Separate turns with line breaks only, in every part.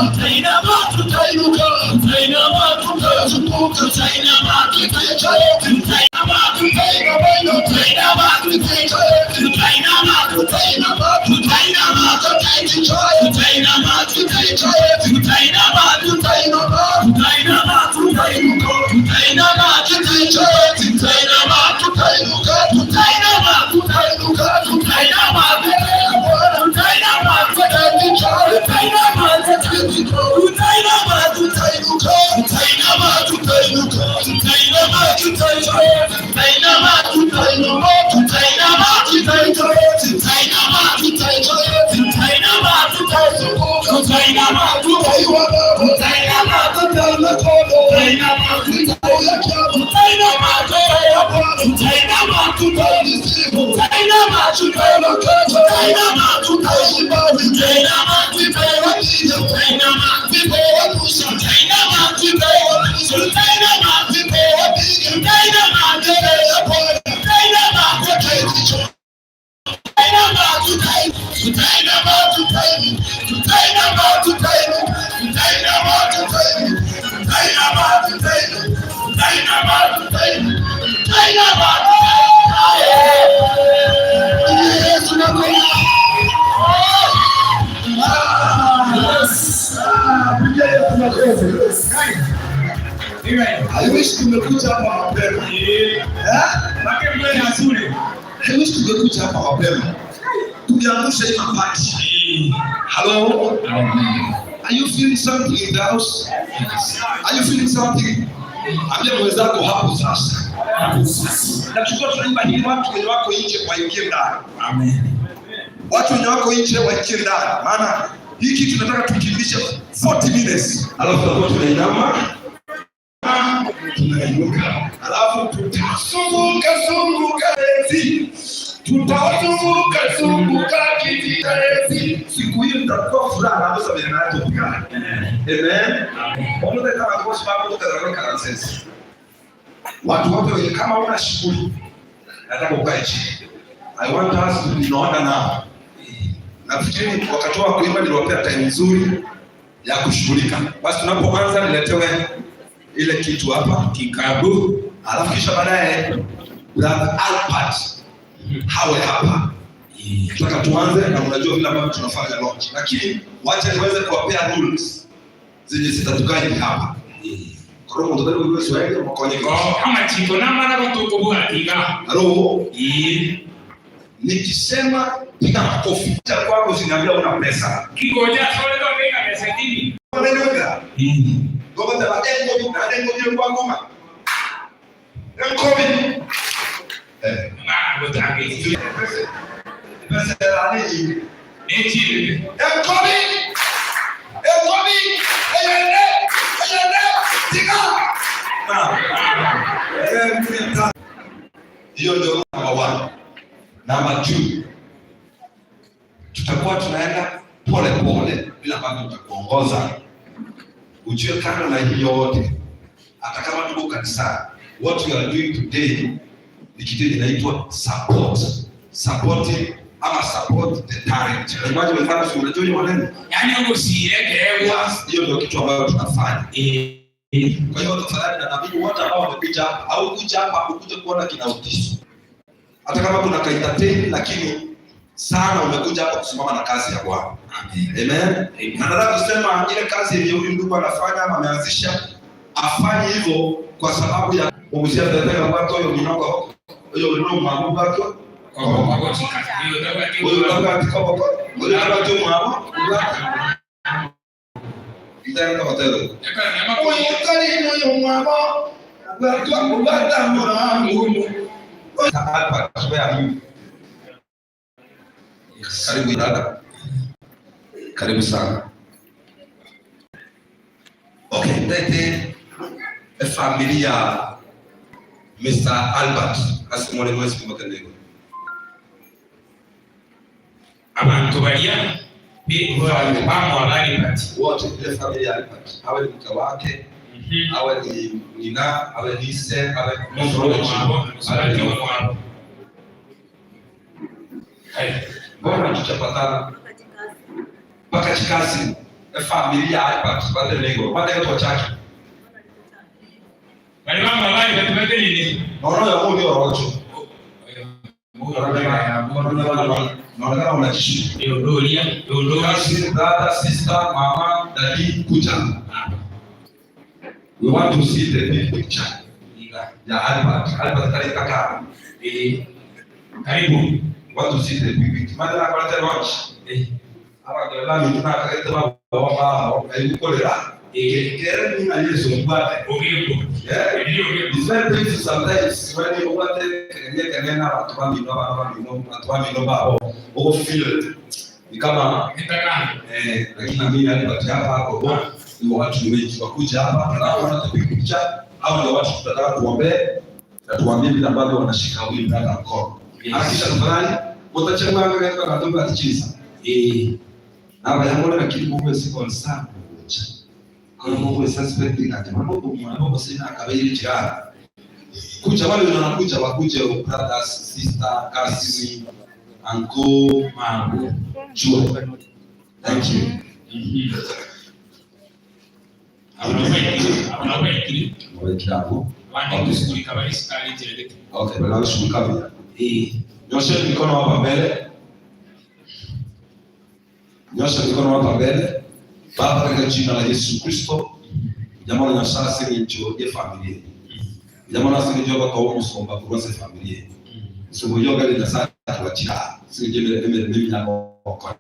Tutainama, tutainuka, tutainama, tutazunguka, tutainama, tutainama, tutainama, tutainama, tutainama, tutainama, tutainama, tutainama, tutainama, tutainama, tutainama, tutainuka, tutainama, tutainama, tutainuka, tutainama, tutainuka, tutainama, tutainama, tutainama, tutainama, tutainuka, tutainama, tutainuka, tutainama, tutainama, tutainuka, tutainama, tutainama, tutainama, tutainuka, tutainama, tutainama, tutainama, tutainama, tutainama, tutainama, tutainama,
I wish tumekuja hapa mapema. Eh? I wish tungekuja hapa mapema. Tungeangusha hii mabati. Hello? Are you feeling something in the house? Are you feeling something? Ambia mwenzako hapo sasa. Na tulikuwa tunaimba hili watu wenye wako nje waingie ndani.
Amen.
Watu wenye wako nje waingie ndani. Maana hii kitu tunataka tukimbishe 40 minutes. Alafu tutakuwa tunainama tunainuka, alafu tutazunguka zunguka enzi, tutazunguka zunguka kiti cha enzi. Siku hiyo nitakuwa furaha na kosa vile nayo tupigana. Amen. Wamude kama kwa sababu kwa karansensi. Watu wote wenye kama una shughuli nataka ukae chini. I want us to be in order now. Nafikiri wakati wa kuimba niliwapea time nzuri ya kushughulika. Basi tunapoanza niletewe ile kitu hapa
Kikabu.
alafu kisha baadaye brother Albert hawe hapa. Nataka tuanze na unajua vile ambavyo tunafanya launch, lakini wacha niweze kuwapea rules zenye zitatuguide hapa. Koromo mtoto wewe Swahili ama kwenye
Oh, amachiko namara gotukobwatiga.
Halo,
Eh.
nikisema piga makofi. Cha kwako usiniambia una pesa.
Kigoja sole to beka mesetini.
Unaelewa? Ngoba taba engo na engo ni kwa ngoma. Engo Eh.
Ma gotange.
Pesa pesa ya nini?
Echire.
Enkobi! Enkobi! Eyende! Eyende! Tiga! Hiyo ndio number one. Number two, tutakuwa tunaenda pole pole bila ambavyo tutakuongoza. Ujue kando na hii yote, hata kama tuko kanisani, what we are doing today ni kitu inaitwa support, supporting ama support the talent. Imagine wenzangu, si unajua hiyo maneno?
Yaani ogosire kewa.
Hiyo ndio kitu ambayo tunafanya.
Eh.
Kwa hiyo tafadhali, na naamini wote ambao wamekuja hapa au kuja hapa ukuja kuona kina utisu, hata kama kuna ka entertain, lakini sana umekuja hapa kusimama na kazi ya Bwana.
Amen.
Amen. Na nataka kusema ile kazi yenye huyu ndugu anafanya ama ameanzisha, afanye hivyo kwa sababu ya kugusia watu huyo minogo huyo minogo mambo watu huyo kaka katika huyo kaka tu mwabo Itaenda hoteli. Huyu kali huyu mwabo watu wakubata mwanangu. Hapa where are you? Karibu dada. Karibu sana. Okay, tete familia Mr. Albert asimole mwezi mwakanego.
Abantu baria bamwa bari bati.
Wote ile familia ya Albert, awe ni mke wake, awe ni nina, awe ni ise, awe Mbona tuchapatana mpaka chikasi? Efamiri ya Albert batenene igoro. Batege twachakire.
Baria bamwabo Albert batenene.
Nonya oyomo oria oroche. Naonekana unajishuku.
Yodoria, yodoria.
Cousin, brother, sister, mama, daddy, kuja. We want to see the big picture
Iga.
ya Albert. Albert kali kaka.
Eh. Karibu.
We want to see the big picture. Madana kwa tena watch.
Eh.
Abagala mituna kagete ba ba ba ibukolera.
Eh.
Kere ni na Yesu mbate.
Ogeko.
Yeah.
Ndio ogeko.
It's very painful sometimes when you want to kenye kenye na watu wa mino wa mino watu wa mino bao uko feel ni kama
Nitakana.
eh, lakini na mimi Albert hapa hapo ni watu wengi wakuja hapa na wana the big picture au ndio watu tutataka tuombee na tuambie vile ambavyo wanashika huyu brother mkono.
Yes.
Hakikisha tafadhali utachagua katika katumba atichisa.
Eh.
Na bayangole lakini Mungu si concern kuja. Kwa hiyo Mungu suspect ati mambo mambo sina akabiri jirani. Kuja wale wenye wanakuja wakuje brothers, sister, cousin, uncle,
Mangu.
jua. Thank you.
Mhm. Abana abana baikiri.
Mwekirapo.
Wande kushughulika bali sikali jirani.
Okay, bwana shughulika pia.
Eh.
Nyosha mikono hapa mbele. Nyosha mikono hapa mbele. Baba, katika jina la Yesu Kristo, jamani nyasaye singinjo ye familia. Jamani singinjo ba kwa musomba kurose familia. Somo yoga le nyasaye tuwachira. Singinjo emere emere mimi yako kwa.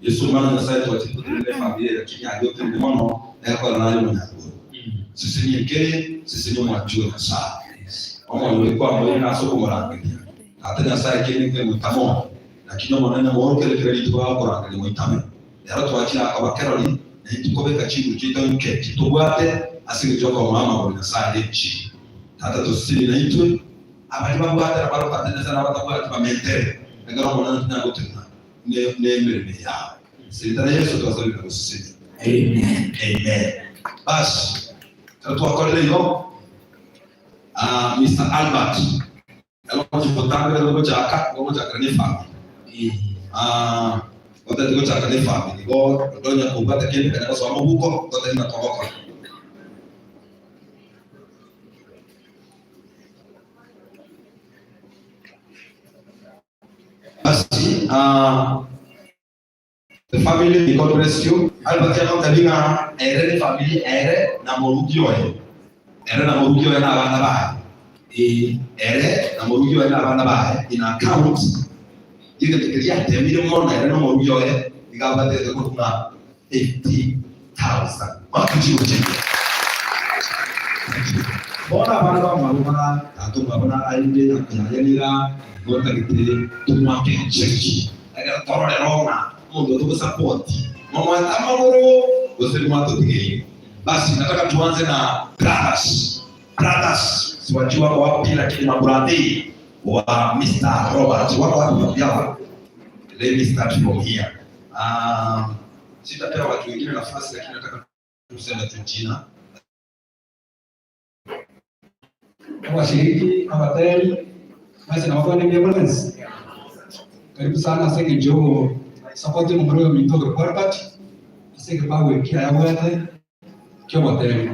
Yesu maana nyasaye tuwachira ile familia lakini ayote ni mono na kwa nayo mnyago. Sisi ni kere, sisi ni mwajua nyasaye. Omo ulikuwa mwili na soko morangeria. Ate nyasaye kene kwe mutamo. Lakini omonene mworokere kere litwa korangeria mwitame. Lero twakira akabakerori na tukobeka chindu chito nke kitobwate asinge joko mama buli nyasaye chi. Tata tusini na itwe abali babwate abali batene sana batabwate bamentere. Ngaro omonene tunagotena ne ne mirime yao. Sitana Yesu twasabira kusisi.
Amen.
Amen. Basi tatuwakolele yo ah Mr. Albert. Elo chipotangire logo chaka, logo chaka ni family.
Eh.
Ah, wata tigo chaka ni family. Go donya kubata kile kana kwa mabuko, wata ina tokoko. Basi ah the family God bless you. Albert yano kabinga ere ni family ere na morugi oye. Ere na morugi oye na abana bae.
Eh.
Ere na morugi oye na abana bae in account. Ile tekeria temire mona ere na morugi oye igabate ko kuna 80,000. Makuji oje. Bona abana ba mabona tatu mabona ainde akanyanira gota gite tumwake cheki. Agera torore rona mundu tukusupport. Mama amaguru usiri mwatu tigei. Basi nataka tuanze na brothers. Brothers siwajua wako wapi lakini mabradi wa Mr. Robert wako wapi hapa? Let me start from here. Sitapewa watu wengine nafasi lakini nataka tuseme tu jina.
Washiriki abateri basi na wafanye ambulance. Karibu sana senge jo support mu mro minto kwa part. Senge bawe kia yawete kyo bateri.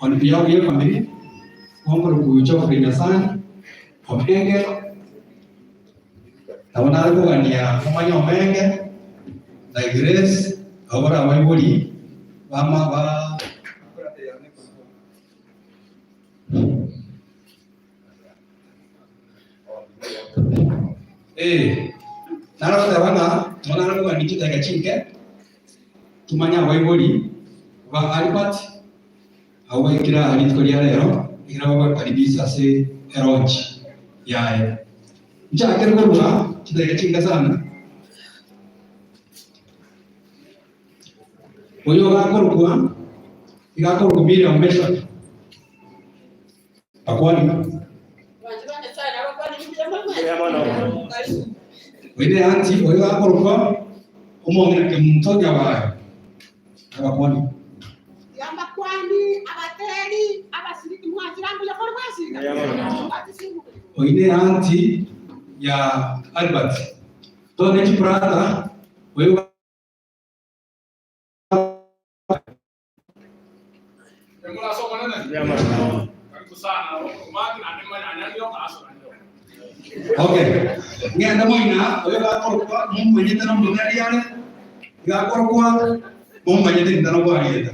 On behalf of your family, Mungu kucho frina sana. Omenge. Tabona kugania kumanya omenge na grace abora abaibori bama ba Eh, narafata bana mwana aravuga ni kitaka chinke tumanya abaibori ba Albert abo ikira aritko ria rero ikira baba karibisa se eronchi yae nchakere korwa kitaka chinke sana oyo gakorwa igakorwa Miriam Meshak akwani Oine anti oyo gakorwa omong'ina kemuntonya wayo abakwani
Abakwani, abateri, abasiriki mwachirambuya kori mwasirika.
Oine anti ya Albert tone chiprata oyo. Okay, ng'ende moina oyo gakorokwa momanyete na omotari are, gakorokwa momanyete intana bwarieta.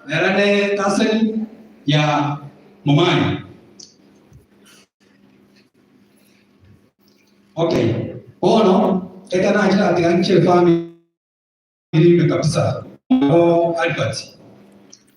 Nere ne cousin ya Momanyi. Okay, bono ekero nachire atiga nche family ime kabisa bo Albert.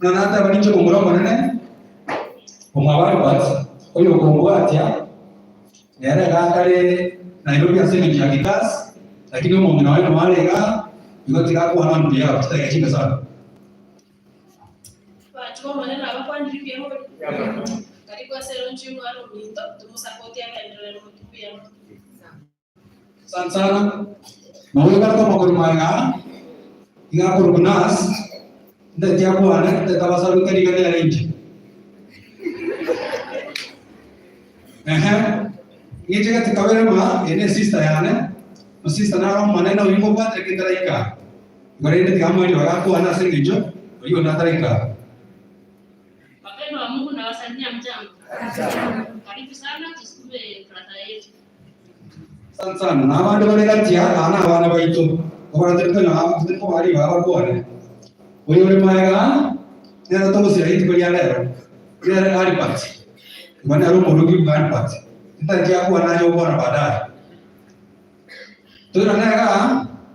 Buna nateba ninche omomura omonene omwabo Albert oyo okombwatia nere iga akare Nairobi ase eng'encho ya kikasi lakini omong'ina oye noo are igaa igo tiga akwane on behalf chidakika chinke sana.
Abanto b'Omonene nabakwanire mbuya more? Karibu ase eroncho y'omwana ominto, tomosapotie agenderere nomotwe mbuya mono.
Asante sana. Na oyo gare komokori magega iga akorokwa nurse, nteti akwane, nteti abasaruke riga nere inche. Ehe, ng'inche gati kabere ma, eye ne sister yane, sister naro omonene oyio ngobwatire kintaraika aa. Igo rende tiga amoe ribaga akwane ase engencho oyio onde ataraika aa.
Wapendwa wa Mungu nawasalimia hamjambo. Karibu sana tusukume brother yetu.
Asante sana. Na abande bare gati aa na abana baito, obaratari konya tari kobaa ribaga bakwane. Oyo ore magega nere togosira rituko ria rero, nere Albert. Igo nere omorogi bwa Albert. Ntari akwane aye okwana baadaye. Toirane igaa.